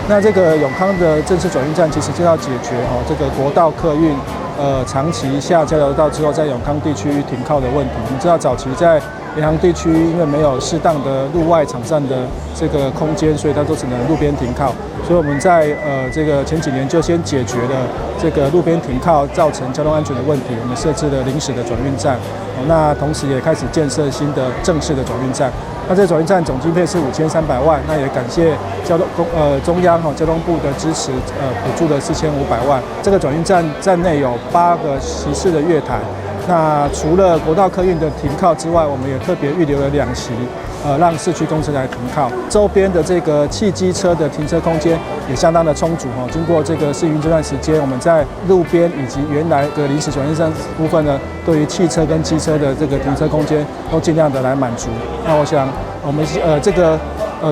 那這個永康的正式轉運站，其實就要解決哦這個國道客運，長期下交流道之後，在永康地區停靠的問題。你知道早期在聯航地區，因為沒有適當的路外場站的這個空間，所以它都只能路邊停靠。所以我們在這個前幾年就先解決了這個路邊停靠造成交通安全的問題，我們設置了臨時的轉運站。那同時也開始建設新的正式的轉運站。那這個轉運站總經費是5300萬，那也感謝交通公中央哈交通部的支持，補助了4500萬。這個轉運站站內有8個席次的月台。那除了國道客運的停靠之外，我們也特別預留了2席，讓市區公車來停靠。周邊的這個汽機車的停車空間也相當的充足哈。經過這個試運這段時間，我們在路邊以及原來的臨時轉運站部分呢，對於汽車跟機車的這個停車空間都盡量的來滿足。那我想，我們這個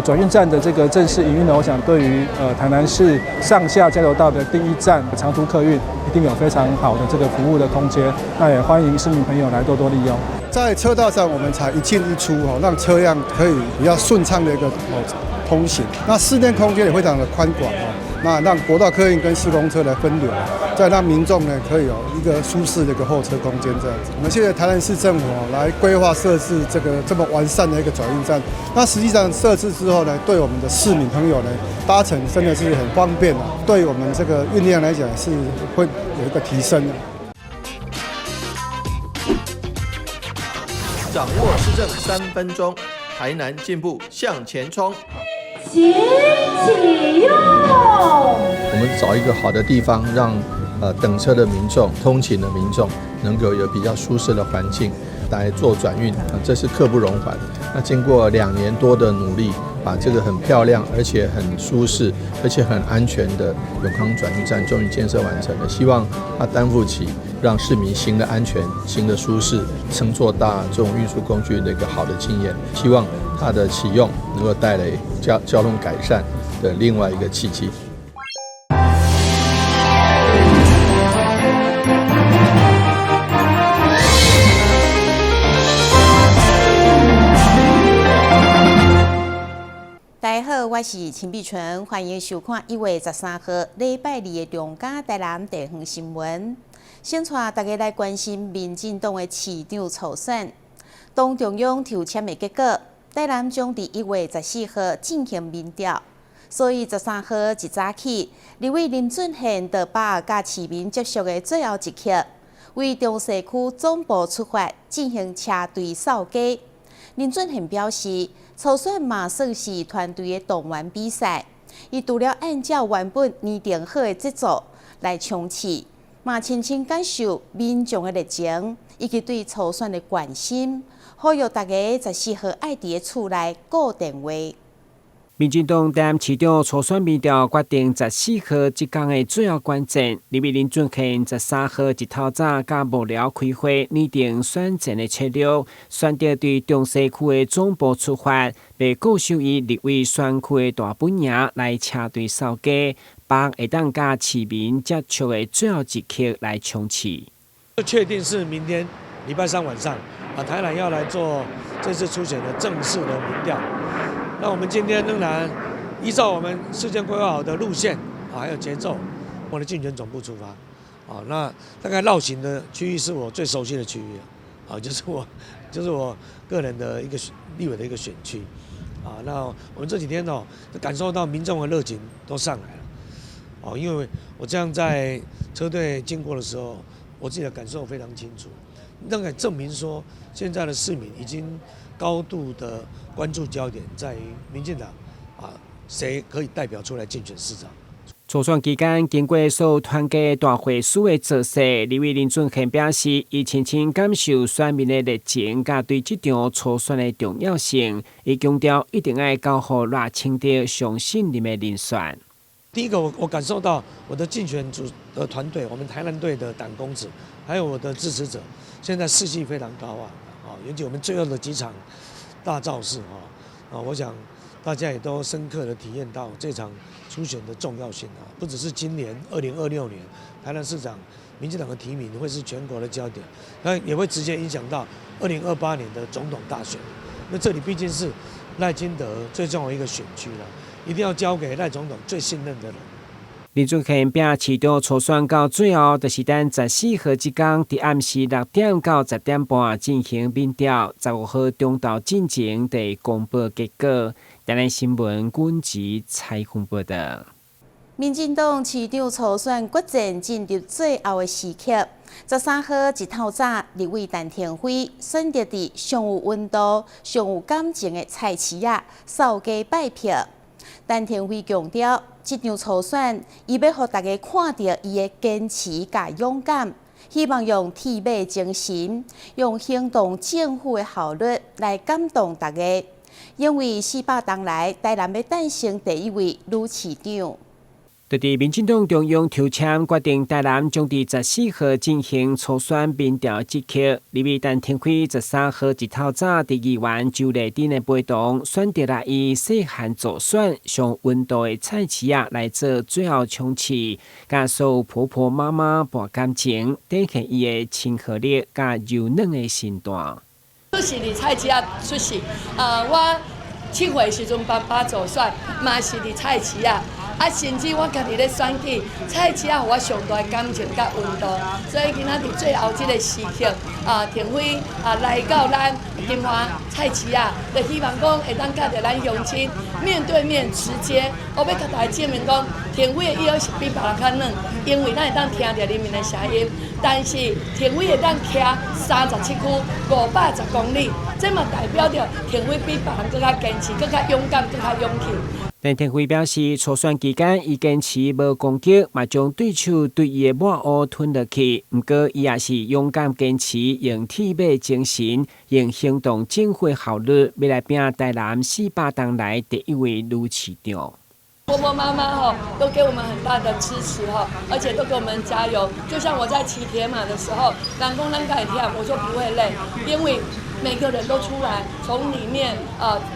轉運站的這個正式營運呢，我想對於台南市上下交流道的第一站長途客運，一定有非常好的這個服務的空間。那也歡迎市民朋友來多多利用。在車道上，我們採一進一出哦，讓車輛可以比較順暢的一個通行。那室內空間也非常的寬廣哦，那讓國道客運跟市公車來分流，再讓民眾呢可以有一個舒適的一個候車空間這樣子。我們謝謝台南市政府來規劃設置這個這麼完善的一個轉運站。那實際上設置之後呢，對我們的市民朋友呢搭乘真的是很方便啊，對我們這個運量來講是會有一個提升的。掌握市政3分鐘，台南進步向前衝。請啟用。我們找一個好的地方，讓等車的民眾、通勤的民眾能夠有比較舒適的環境來做轉運，這是刻不容緩。那經過2年多的努力，把這個很漂亮、而且很舒適、而且很安全的永康轉運站終於建設完成了。希望它擔負起讓市民行得安全、行得舒適、乘坐大眾運輸工具的一個好的經驗。希望它的啟用能夠帶來交通改善的另外一個契機。大家好，我是陳碧純，歡迎收看1月13號禮拜二的中嘉台南地方新聞。先帶大家來關心民進黨的市長初選，黨中央抽籤的結果，台南將佇1月14號進行民調，所以13號一早起，立委林俊憲就把握佮市民接觸的最後一刻，為中西區總部出發進行車隊掃街。林俊憲表示，初選嘛算是團隊的動員比賽，伊除了按照原本擬定好的節奏來衝刺，嘛親身感受民眾的熱情以及對初選的關心，呼籲大家14號愛佇咧厝內顧電話。民進黨台南市長初選民調決定14號這工的最後關鍵，立委林俊憲13號一透早佮幕僚開會，擬定選戰的策略，選擇對中西區的總部出發，袂固守伊立委選區的大本營來車隊掃街，把握會當佮市民接觸的最後一刻來衝刺。確定是明天禮拜三晚上，啊，台南要來做這次初選的正式的民調。那我們今天仍然依照我們事先規劃好的路線啊，還有節奏，我的競選總部出發。啊，那大概繞行的區域是我最熟悉的區域，啊，就是我個人的一個立委的一個選區。啊，那我們這幾天哦，感受到民眾的熱情都上來了。哦，因為我這樣在車隊經過的時候，我自己的感受非常清楚，那個證明說現在的市民已經高度的關注焦點在於民進黨啊，誰可以代表出來競選市長？初選期間，經過所有團結大會師的造勢，立委林俊憲表示，伊親身感受選民的熱情，佮對這場初選的重要性。伊強調，一定愛交予賴清德上信任的人選。第一個，我感受到我的競選組的團隊，我們台南隊的黨公子，還有我的支持者，現在士氣非常高昂。啊，尤其我們最後的幾場大造勢啊，啊，我想大家也都深刻的體驗到這場初選的重要性啊，不只是今年2026年台南市長民進黨的提名會是全國的焦點，那也會直接影響到2028年的總統大選。那這裡畢竟是賴清德最重要的一個選區了，一定要交給賴總統最信任的人。林俊憲拚市長初選到最後，就是等十四號這工，佇暗時6點到10點半進行民調，15號中晝進前就公布結果。台南新聞軍籍採訪報道。民進黨市長初選決戰進入最後的時刻，13號一透早，立委陳亭妃選擇佇上有溫度、上有感情的菜市仔掃街拜票。陳亭妃強調，這場初選，伊欲予大家看著伊的堅持佮勇敢，希望用鐵馬精神，用行動政府的效率來感動大家。因為400冬來，台南欲誕生第一位女市長。就佇民進黨中央抽籤決定台南將佇十四號進行初選民調這刻，立委陳亭妃13號一透早佇議員周麗珍的陪同，選擇來伊細漢助選上溫度的菜市仔來做最後衝刺，佮所有婆婆媽媽搏感情，展現伊的親和力佮柔軟的身段。出世佇菜市仔出世，我7歲時陣爸爸助選，嘛是佇菜市仔。啊，甚至我家己咧選舉，菜市仔予我上大的感情佮溫度，所以今仔佇最後這個時刻，啊，亭妃啊來到咱金華菜市仔，就希望講會當佮著咱鄉親面對面直接，我欲共大家證明講，亭妃的腰是比別人較軟，因為咱會當聽著人民的聲音，但是亭妃會當騎37區510公里，這嘛代表著亭妃比別人閣較堅持、閣較勇敢、閣較勇氣。陳亭妃表示，初選期間，伊堅持無攻擊，嘛將對手對伊的抹烏吞落去。毋過，伊也是勇敢堅持，用鐵馬精神，用行動政府效率，欲來拚台南400冬來第一位女市長。婆婆媽媽哈都給我們很大的支持哈，而且都給我們加油。就像我在騎鐵馬的時候，人講咱敢會忝，我說不會累，因為每個人都出來，從裡面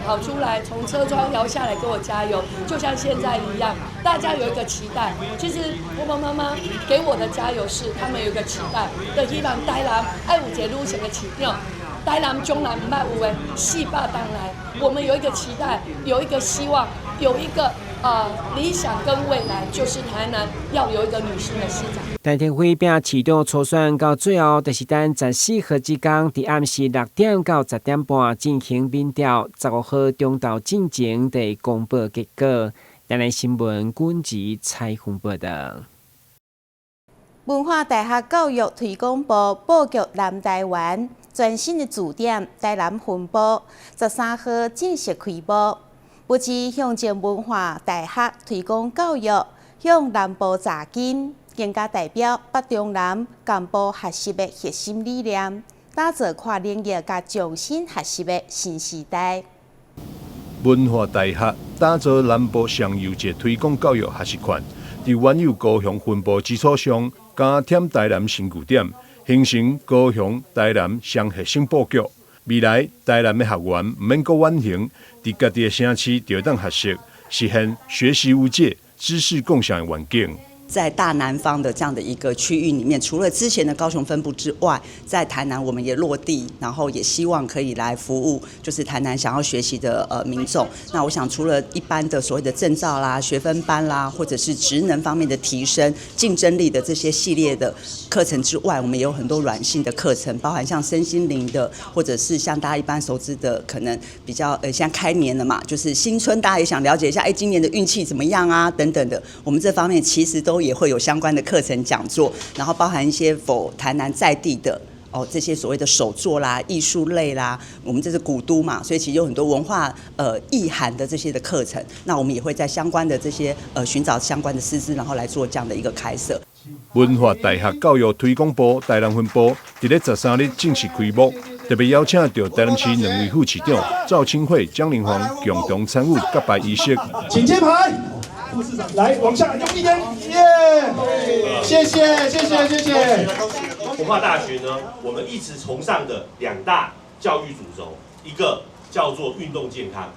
跑出來，從車窗搖下來給我加油，就像現在一樣，大家有一個期待。其實婆婆媽媽給我的加油是，他們有一個期待，就希望台南愛有一個女性的市長，台南將來毋捌有的400冬來，我們有一個期待，有一個希望，有一個理想跟未來，就是台南要有一個女性的市長。陳亭妃拚市長初選到最後，就是等十四號這工，佇暗時6點到10點半進行民調，15號中晝進前就公布結果。台南新聞軍籍採訪報道。文化大學教育推廣部布局南台灣全新的駐點台南分部，13號正式開幕。不只向前文化大學推廣教育，向南部扎根，更加代表北中南幹部學習的核心理念，打造跨領域佮創新學習的新時代。文化大學打造南部上優質推廣教育學習圈，佇原有高雄分部基礎上，加添台南新據點，形成高雄、台南雙核心布局。未來台南的學員毋免閣遠行，佇家己的城市就會當學習，實現學習無界、知識共享的願景。在大南方的這樣的一個區域裡面，除了之前的高雄分部之外，在台南我們也落地，然後也希望可以來服務，就是台南想要學習的民眾。那我想，除了一般的所謂的證照啦、學分班啦，或者是職能方面的提升、競爭力的這些系列的課程之外，我們也有很多軟性的課程，包含像身心靈的，或者是像大家一般熟知的，可能比較現在開年了嘛，就是新春，大家也想了解一下，哎，今年的運氣怎麼樣啊？等等的，我們這方面其實都也會有相關的課程講座，然後包含一些 for 台南在地的哦，這些所謂的手作啦、藝術類啦，我們這是古都嘛，所以其實有很多文化意涵的這些的課程，那我們也會在相關的這些尋找相關的師資，然後來做這樣的一個開設。文化大學教育推廣部台南分部佇咧13日正式開幕，特別邀請到台南市兩位副市長趙清慧、江靈鳳共同參與揭牌儀式。請揭牌。副市長，來往下用一點，耶！謝謝，謝謝，謝謝。文化大學呢，我們一直崇尚的兩大教育主軸，一個叫做運動健康，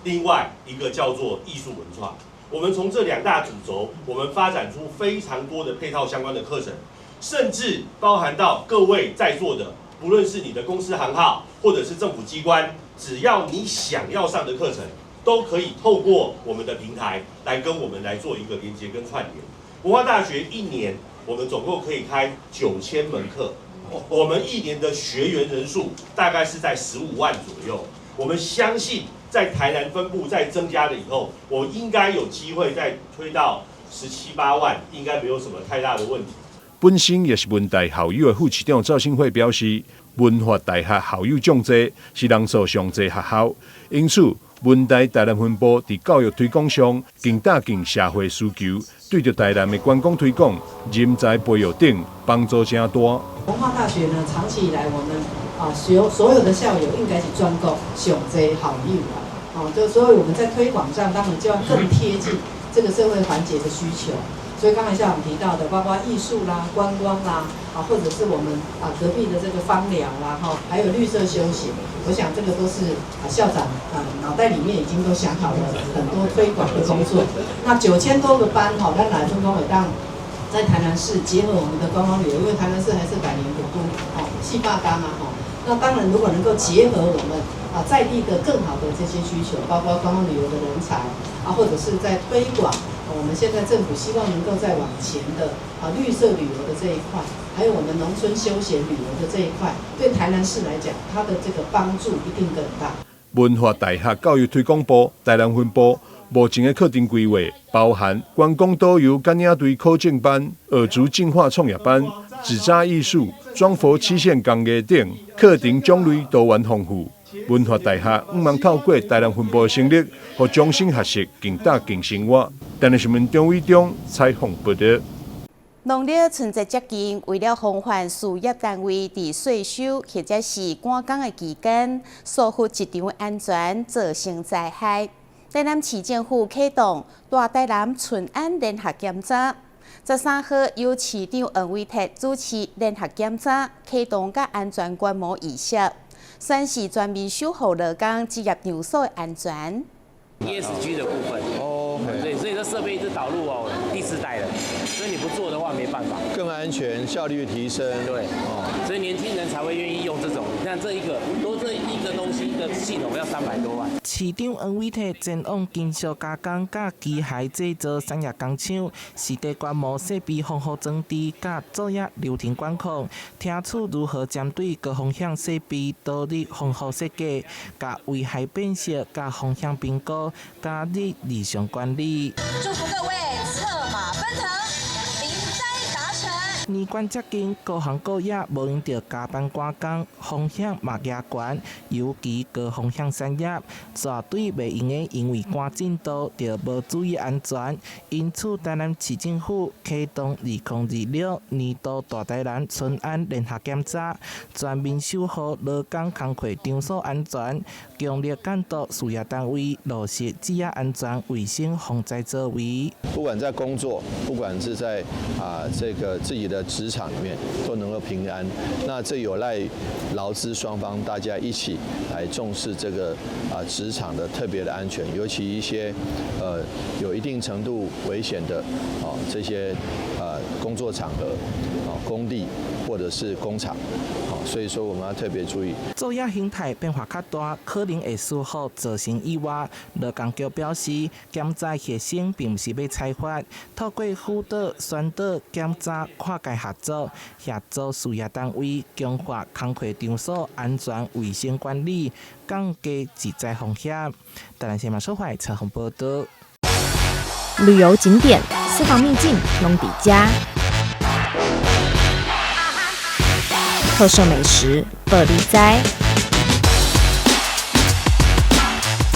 另外一個叫做藝術文創。我們從這兩大主軸，我們發展出非常多的配套相關的課程，甚至包含到各位在座的，不論是你的公司行號，或者是政府機關，只要你想要上的課程，都可以透過我們的平台來跟我們來做一個連接跟串聯。文化大學一年，我們總共可以開9000門課，我們一年的學員人數大概是在15萬左右。我們相信在台南分部再增加了以後，我應該有機會再推到十七八萬，應該沒有什麼太大的問題。本身也是文大校友的副市長趙新惠表示，文化大學校友眾濟，是人數上濟學校，因此文大台南分部佇教育推廣上，更搭緊社會需求，對著台南的觀光推廣、人才培育等幫助誠大。文化大學呢，長期以來我們啊，所有的校友應該是全國上濟校友啊，哦，就所以我們在推廣上，當然就要更貼近這個社會環節的需求。所以剛才校長提到的，包括藝術啦、觀光啦，啊，或者是我們啊隔壁的這個芳療啦，哈，還有綠色休閒，我想這個都是啊校長啊腦袋裡面已經都想好了很多推廣的工作。那9000多個班哈，咱來分工會當在台南市結合我們的觀光旅遊，因為台南市還是百年古都，哦，400年嘛，哈。那當然，如果能夠結合我們啊在地的更好的這些需求，包括觀光旅遊的人才啊，或者是在推廣。我們現在政府希望能夠再往前的啊綠色旅遊的這一塊，還有我們農村休閒旅遊的這一塊，對台南市來講，它的這個幫助一定更大。文化大學教育推廣部台南分部目前的課程規劃包含觀光導遊佮領隊考證班、耳族進化創業班、紙紮藝術、妝佛漆線工藝等課程種類多元豐富。文化大學向望透過台南分部的成立，予終身學習更搭更生活。台南新聞張偉中採訪報道。農曆春節接近，為了防範事業單位佇稅收或者是趕工的期間，疏忽職場安全，造成災害。台南市政府啟動大台南春安聯合檢查。13號由市長黃偉哲主持聯合檢查，啟動佮安全觀摩儀式，宣示全面守護勞工職業場所的安全。 ESG 的部分哦，對，所以這設備一直導入哦，第四代了，所以你不做的話沒辦法。更安全，效率提升。對，哦，所以年輕人才會願意用這種。你看這一個，多這一個東西的系統要300多萬。市長黃偉哲前往金屬加工佮機械製造產業工廠，實地觀摩設備防護裝置佮作業流程管控，聽取如何針對高風險設備導入防護設計、佮危害辨識、佮風險評估、加入日常管理。祝福各位策馬奔騰，零災達成。年關接近，各行各業無閒著加班趕工，風險嘛加懸，尤其高風險產業，絕對袂用得因為趕進度就無注意安全。因此，台南市政府啟動2026年度大台南春安聯合檢查，全面守護勞工工課場所安全，強力監督事業單位落實職業安全衛生防災作為。不管在工作，不管是在啊這個自己的職場裡面都能夠平安，那這有賴勞資雙方大家一起來重視這個啊職場的特別的安全，尤其一些有一定程度危險的啊這些工作場合啊工地或者是工廠，所以說我們要特別注意。作業形態變化較大，可能會疏忽造成意外。勞工局表示，檢查核心並毋是欲裁罰，透過輔導、宣導、檢查、跨界合作，協助事業單位強化工課場所安全衛生管理，降低職災風險。台南新聞所採訪報道。旅遊景點、私房秘境，攏佇遮。特色美食，報你知。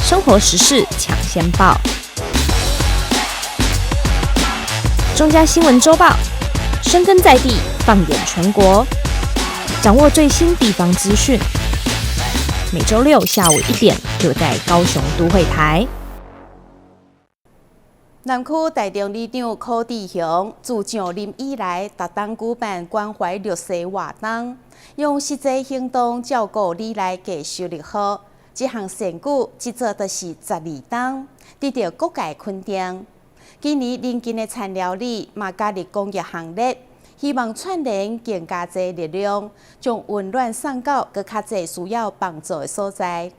生活時事搶先報。中嘉新聞週報，深耕在地，放眼全國，掌握最新地方資訊。每週六下午1點，就在高雄都會台。南區大中里長柯志雄自上任以來，逐冬舉辦關懷弱勢活動，用實際行動照顧里內低收入戶。這項善舉一做就是12冬，得到各界肯定。今年鄰近的田寮里嘛加入公益行列，希望串聯更加濟力量，將溫暖送到閣較濟需要幫助的所在。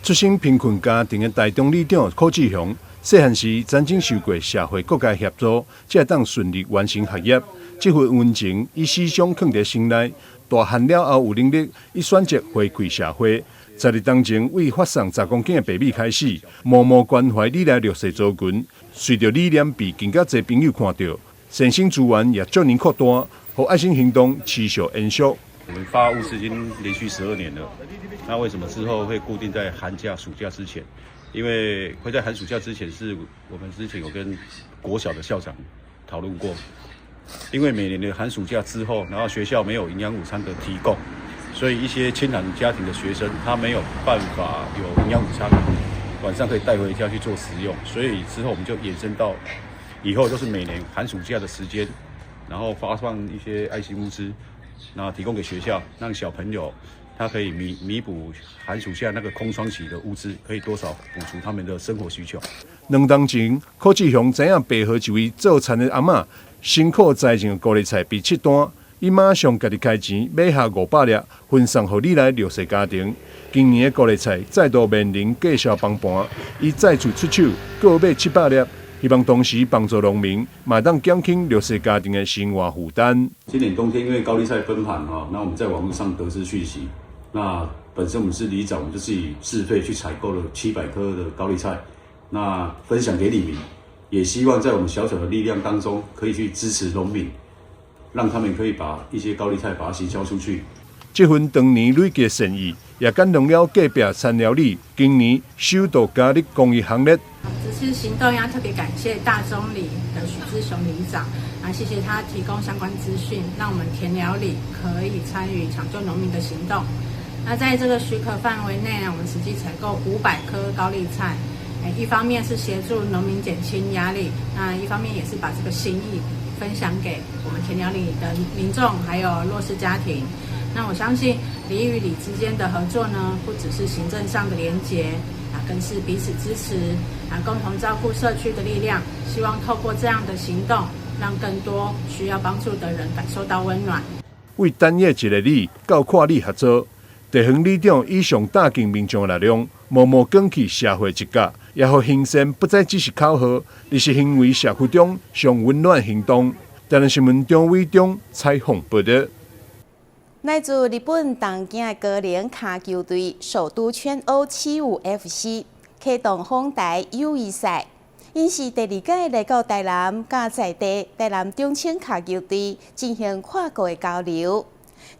出身貧困家庭的台中里長柯志雄，細漢時曾經受過社會各界協助，才會當順利完成學業。這份溫情，伊始終囥佇心內。大漢了後有能力，伊選擇回饋社會。十二冬前，為發送10公斤的白米開始，默默關懷里內弱勢族群。隨著理念被更加濟朋友看著，善心資源也逐年擴大，予愛心行動持續延續。我們發物資已經連續12年了，那為什麼之後會固定在寒假、暑假之前？因為會在寒暑假之前，是我們之前有跟國小的校長討論過，因為每年的寒暑假之後，然後學校沒有營養午餐的提供，所以一些清寒家庭的學生，他沒有辦法有營養午餐，晚上可以帶回家去做食用，所以之後我們就延伸到以後就是每年寒暑假的時間，然後發放一些愛心物資。那提供給學校，讓小朋友他可以彌補寒暑假那個空窗期的物資，可以多少補足他們的生活需求。兩冬前，柯志雄知影白河一位做田的阿嬤辛苦栽種的高麗菜被切斷，伊馬上家己開錢買下500粒，分送予里內弱勢家庭。今年的高麗菜再度面臨價銷崩盤，伊再次出手購買700粒，希望同時幫助農民，嘛當減輕弱勢家庭的生活負擔。今年冬天因為高麗菜崩盤哈，那我們在網絡上得知訊息，那本身我們是里長，我們就自己自費去採購了700顆的高麗菜，那分享給里民，也希望在我們小小的力量當中，可以去支持農民，讓他們可以把一些高麗菜把它行銷出去。這份長年累積的善意，也感動了隔壁田寮里，今年首度加入公益行列。這次行動要特別感謝大中里的許志雄里長，啊，謝謝他提供相關資訊，讓我們田寮里可以參與搶救農民的行動。那在這個許可範圍內呢，我們實際採購500顆高麗菜，一方面是協助農民減輕壓力，那一方面也是把這個心意分享給我們田寮里的民眾，還有弱勢家庭。那我相信里與里之間的合作呢，不只是行政上的連結，啊，更是彼此支持，啊，共同照顧社區的力量。希望透過這樣的行動，讓更多需要幫助的人感受到溫暖。為單一一个里到跨里合作，地方里長以上大敬民眾的力量，默默捲起社會一角，也予行善不再只是口號，而是成為社區中上溫暖行動。台南新聞張偉中採訪報導。來自日本東京的高齡跤球隊首都圈 O75 FC 啟動訪台友誼賽，𪜶是第二屆來到台南，佮在地台南中青跤球隊進行跨國的交流。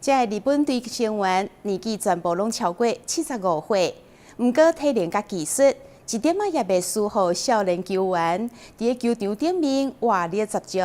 這个日本隊成員年紀全部攏超過75歲，毋過體能佮技術一點仔也袂輸予少年球員，佇个球場頂面活力十足。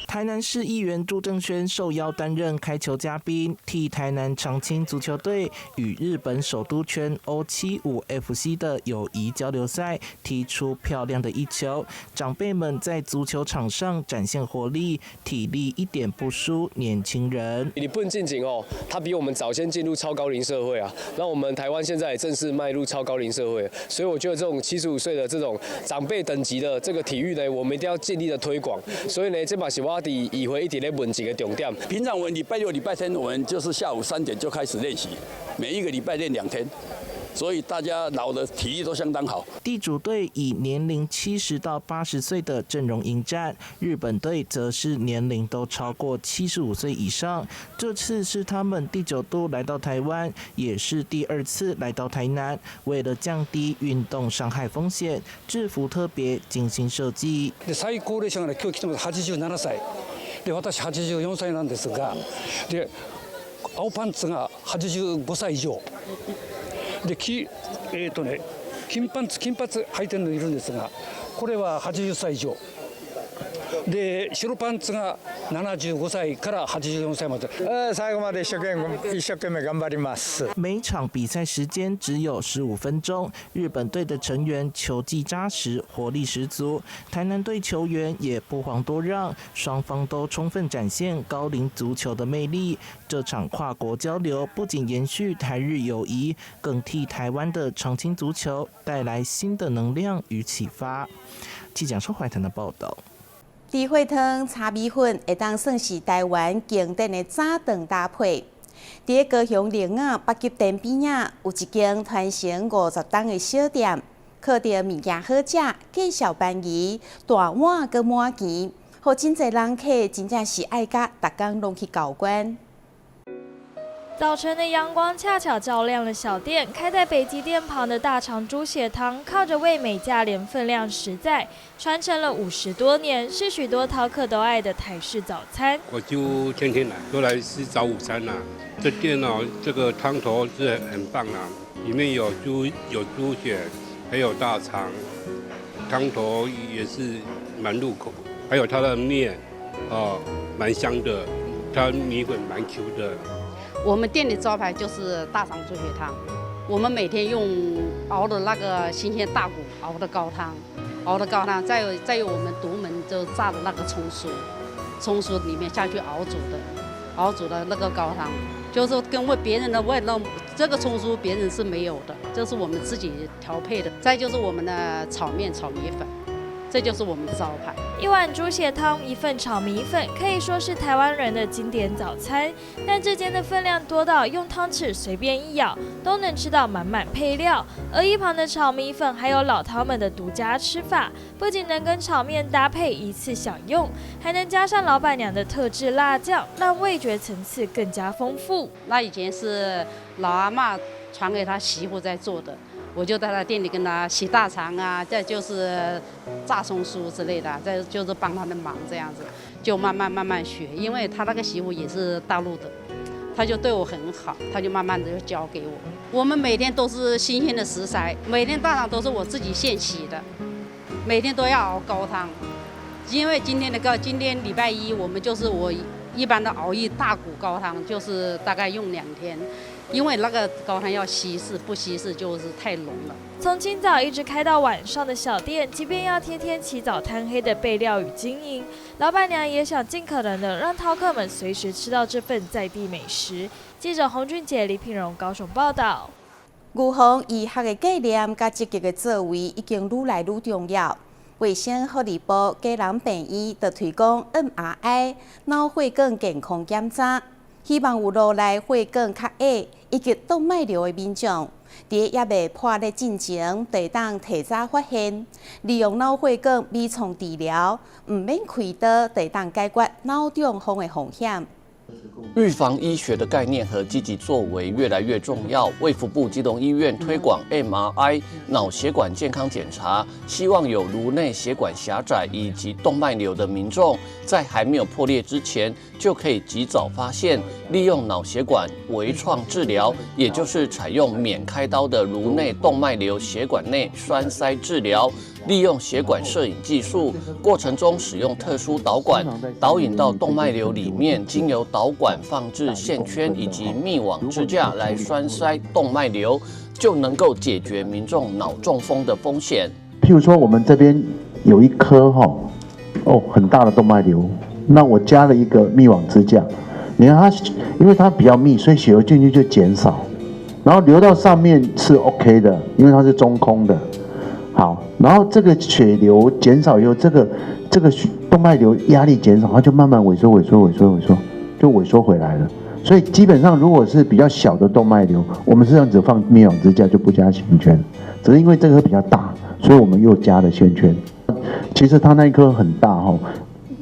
台南市議員朱正軒受邀擔任開球嘉賓，替台南長青足球隊與日本首都圈 O75 FC 的友誼交流賽踢出漂亮的一球。長輩們在足球場上展現活力，體力一點不輸年輕人。日本進前哦，他比我們早先進入超高齡社會啊，那我們台灣現在也正式邁入超高齡社會，所以我覺得這種75歲的這種長輩等級的這個體育呢，我們一定要盡力的推廣。所以呢，這嘛是我佇議會一直咧問一個重點。平常我們禮拜六、禮拜天，我們就是下午3點就開始練習，每一個禮拜練2天。所以大家老的體力都相當好。地主隊以年齡70到80歲的陣容迎戰，日本隊則是年齡都超過75歲以上。這次是他們第九度來到台灣，也是第二次來到台南。為了降低運動傷害風險，制服特別精心設計。最高齢者が今日來てます87歳。で私84歳なんですが、で青パンツが85歳以上。できえーとね金パンツ金髪履いてるのいるんですが、これは80歳以上。で白パンツが75歳から84歳まで。最後まで一生懸命一生懸命頑張ります。每場比賽時間只有15分鐘，日本隊的成員球技紮實，活力十足。台南隊球員也不遑多讓，雙方都充分展現高齡足球的魅力。這場跨國交流不僅延續台日友誼，更替台灣的長青足球帶來新的能量與啟發。記者周懷騰的報道。豬血湯炒米粉會當算是台灣經典的早頓搭配。佇高雄苓仔北急田邊仔，有一間傳承50冬的小店，靠著物件好食、價數便宜、大碗閣滿墘，予真濟人客真正是愛共逐工攏去交關。早晨的陽光恰巧照亮了小店，開在北極店旁的大腸豬血湯，靠着味美價廉、分量實在，傳承了50多年，是許多饕客都愛的台式早餐。我就天天來，都來吃早午餐啦。這店哦，這個湯頭是很棒啊，裡面有豬血，還有大腸，湯頭也是蠻入口，還有它的麵，哦，蠻香的，它米粉蠻 Q 的。我們店的招牌就是大腸豬血湯，我們每天用熬的那個新鮮大骨熬的高湯，熬的高湯，再有我們獨門就炸的那個蔥酥，蔥酥裡面下去熬煮的，熬煮的那個高湯，就是跟為別人的味道，這個蔥酥別人是沒有的，這是我們自己調配的。再就是我們的炒麵、炒米粉。這就是我們的招牌。一碗豬血湯，一份炒米粉，可以說是台灣人的經典早餐。但這間的分量多到用湯匙隨便一舀都能吃到滿滿配料。而一旁的炒米粉還有老饕們的獨家吃法，不僅能跟炒麵搭配一次享用，還能加上老闆娘的特製辣醬，讓味覺層次更加豐富。那以前是老阿嬤傳給他媳婦在做的。我就在他店裡跟他洗大腸啊，再就是炸蔥酥之類的，再就是幫他的忙這樣子，就慢慢慢慢學。因為他那個媳婦也是大陸的，他就對我很好，他就慢慢的就教給我。我們每天都是新鮮的食材，每天大腸都是我自己現洗的，每天都要熬高湯。因為今天的高，今天禮拜一，我們就是我一般都熬一大鍋高湯，就是大概用2天。因為那個高湯要稀釋，不稀釋就是太濃了。從清早一直開到晚上的小店，即便要天天起早貪黑的備料與經營，老闆娘也想盡可能的讓饕客們隨時吃到這份在地美食。記者洪俊杰、李品榮高雄報道。預防醫學的概念佮積極的作為已經愈來愈重要。衛生福利部基隆病院就推廣 MRI 腦血管健康檢查，希望有顱內血管較狹以及動脈瘤的民眾，佇猶未破裂進前，就會當提早發現，利用腦血管微創治療，毋免開刀，就會當解決腦中風的風險。預防醫學的概念和積極作為越來越重要。衛福部基隆醫院推廣 MRI 腦血管健康檢查，希望有顱內血管狹窄以及動脈瘤的民眾，在還沒有破裂之前，就可以及早發現，利用腦血管微創治療，也就是採用免開刀的顱內動脈瘤血管內栓塞治療。利用血管攝影技術，過程中使用特殊導管導引到動脈瘤裡面，經由導管放置線圈以及密網支架來栓塞動脈瘤，就能夠解決民眾腦中風的風險。譬如說，我們這邊有一顆哈，哦，很大的動脈瘤，那我加了一個密網支架，你看它，因為它比較密，所以血流進去就減少，然後流到上面是 OK 的，因為它是中空的。好，然後這個血流減少以後，這個動脈瘤壓力減少，它就慢慢萎縮、萎縮、萎縮、萎縮，就萎縮回來了。所以基本上，如果是比較小的動脈瘤，我們實際上只放密網支架就不加線圈，只是因為這個比較大，所以我們又加了線圈。其實它那一顆很大哈，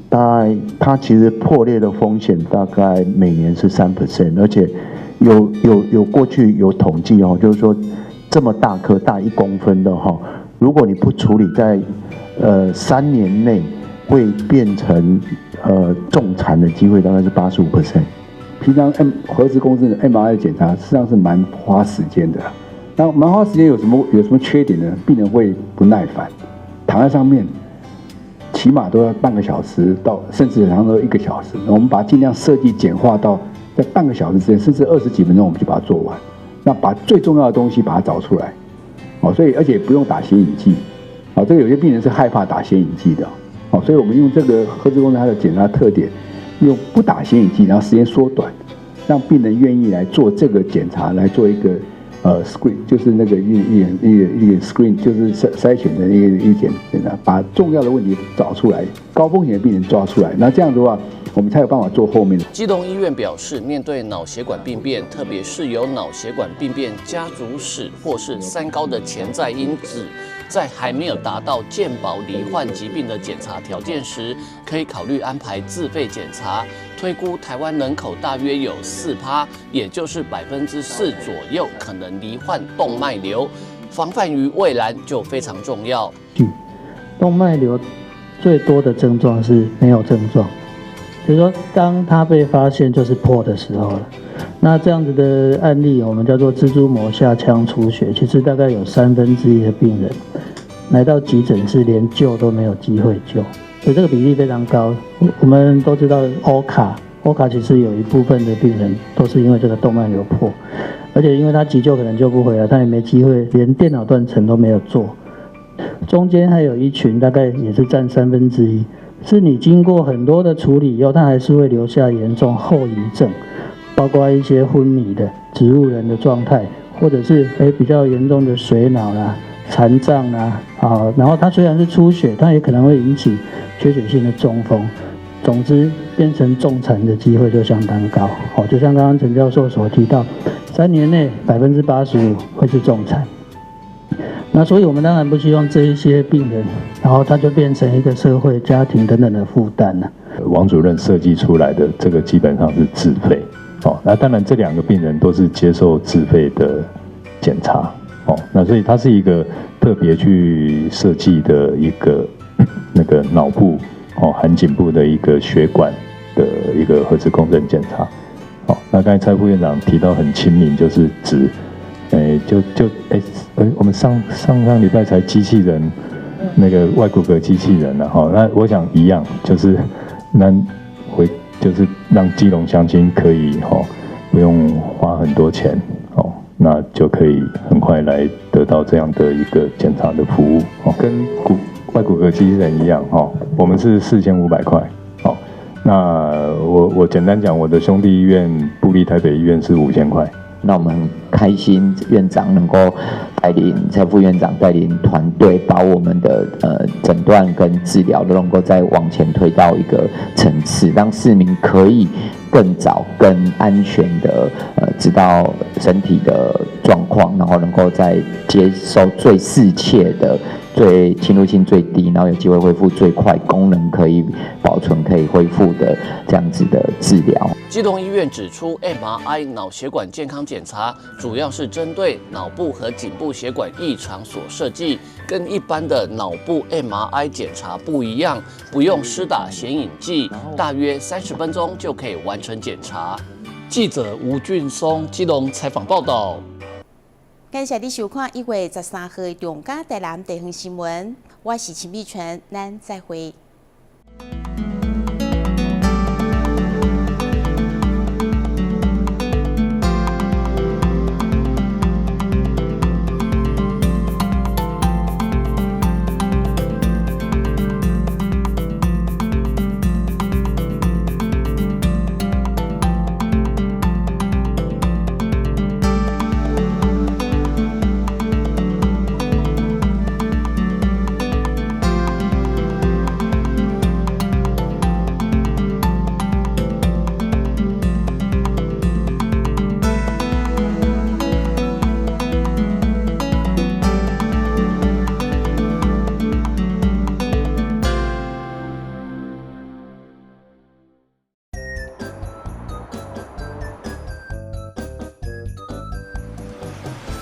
大概它其實破裂的風險大概每年是3%，而且有過去有統計哦，就是說這麼大顆大1公分的哈。如果你不處理，在3年內會變成重殘的機會大概是85%。平常 M 核磁共振的 MRI 檢查實際上是蠻花時間的，那蠻花時間有什麼缺點呢？病人會不耐煩，躺在上面，起碼都要半個小時到，甚至常常都一個小時。我們把它盡量設計簡化到在半個小時之間，甚至20幾分鐘，我們就把它做完。那把最重要的東西把它找出來。哦，所以而且不用打顯影劑，啊，這個有些病人是害怕打顯影劑的，哦，所以我們用這個核磁共振它的檢查特點，用不打顯影劑，然後時間縮短，讓病人願意來做這個檢查，來做一個screen，就是那個一個 screen，就是篩選的一個檢查，把重要的問題找出來，高風險的病人抓出來，那這樣的話，我们才有办法做后面的。基隆医院表示，面对脑血管病变，特别是有脑血管病变家族史或是三高的潜在因子，在还没有达到健保罹患疾病的检查条件时，可以考虑安排自费检查。推估台湾人口大约有4%，也就是4%左右可能罹患动脉瘤，防范于未然就非常重要。动脉瘤最多的症状是没有症状，就是说当它被发现就是破的时候了。那这样子的案例，我们叫做蜘蛛膜下腔出血，其实大概有1/3的病人来到急诊室连救都没有机会救，所以这个比例非常高。我们都知道欧卡，欧卡其实有一部分的病人都是因为这个动脉瘤破，而且因为他急救可能救不回来，他也没机会，连电脑断层都没有做。中间还有一群大概也是占1/3，是你经过很多的处理以后，它还是会留下严重后遗症，包括一些昏迷的植物人的状态，或者是比较严重的水脑啦、残障啦，啊，然后它虽然是出血，它也可能会引起缺血性的中风。总之，变成重残的机会就相当高。好，就像刚刚陈教授所提到，3年内85%会是重残。那所以，我们当然不希望这一些病人，然后他就变成一个社会、家庭等等的负担了。王主任设计出来的这个基本上是自费，哦，那当然这2个病人都是接受自费的检查，哦，那所以它是一个特别去设计的一个那个脑部哦含颈部的一个血管的一个核磁共振检查，哦，那刚才蔡副院长提到很亲民，就是指。我们上上上礼拜才机器人，那个外骨骼机器人了哈。那我想一样，就是那回就是让基隆乡亲可以哈不用花很多钱哦，那就可以很快来得到这样的一个检查的服务哦，跟外骨骼机器人一样哈，我们是4500块哦。那我简单讲，我的兄弟医院部立台北医院是5000块。那我们很开心，院长能够带领蔡副院长带领团队，把我们的诊断跟治疗都能够再往前推到一个层次，让市民可以更早、更安全的知道身体的状况，然后能够在接受最适切的、最侵入性最低，然后有机会恢复最快、功能可以保存、可以恢复的这样子的治疗。基隆医院指出，MRI 脑血管健康检查主要是针对脑部和颈部血管异常所设计，跟一般的脑部 MRI 检查不一样，不用施打显影剂，大约30分钟就可以完成检查。记者吴俊松基隆采访报道。感谢你收看1月13号的中嘉台南地方新闻，我是陈美纯，咱再会。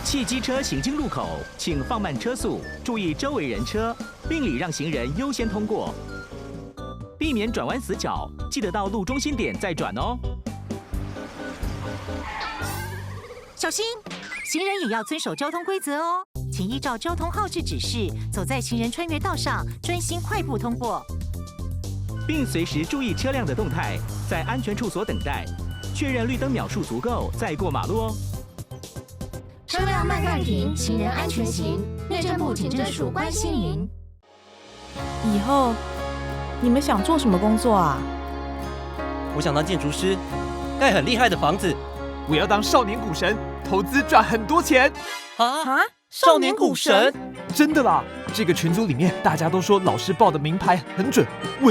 汽机车行经路口，请放慢车速，注意周围人车，并礼让行人优先通过，避免转弯死角，记得到路中心点再转哦。小心，行人也要遵守交通规则哦，请依照交通号志指示，走在行人穿越道上，专心快步通过，并随时注意车辆的动态，在安全处所等待，确认绿灯秒数足够再过马路哦。车辆慢慢停，行人安全行。内政部警政署关心您。以后你们想做什么工作啊？我想当建筑师，盖很厉害的房子。我要当少年股神，投资赚很多钱。啊！少年股神？真的啦！这个群组里面大家都说老师报的名牌很准，问